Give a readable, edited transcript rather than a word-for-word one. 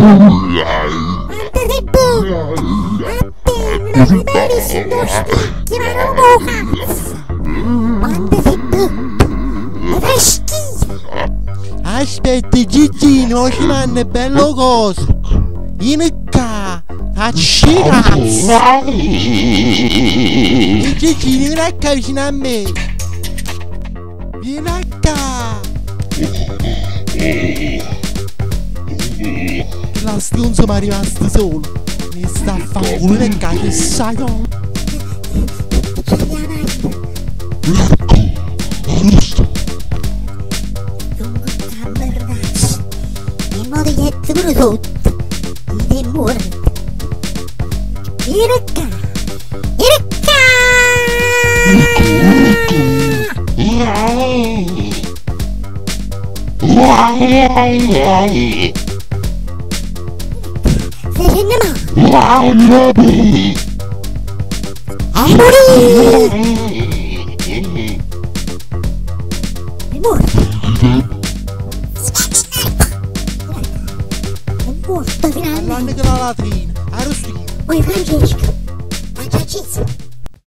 Quanto sei brutta! Appena mi vedi sto specchio ma non lo cazzo! Quanto sei brutta! Mi fai schifo! Aspetta Gigino, ci manna bello coso! Vieni qua! Facci cazzo! E Gigino, vieni qua vicino a me! Vieni qua! La stronzo mi è rimasto solo! Mi sta a fare culo nel cazzo, sai no? E mo ti jetto pure sotto! E è morto! Vieni qua! Vieni qua! Sei male! A morire! È morto! È morto finalmente! All'anno che la latrina, arrostito! Oi Francesco!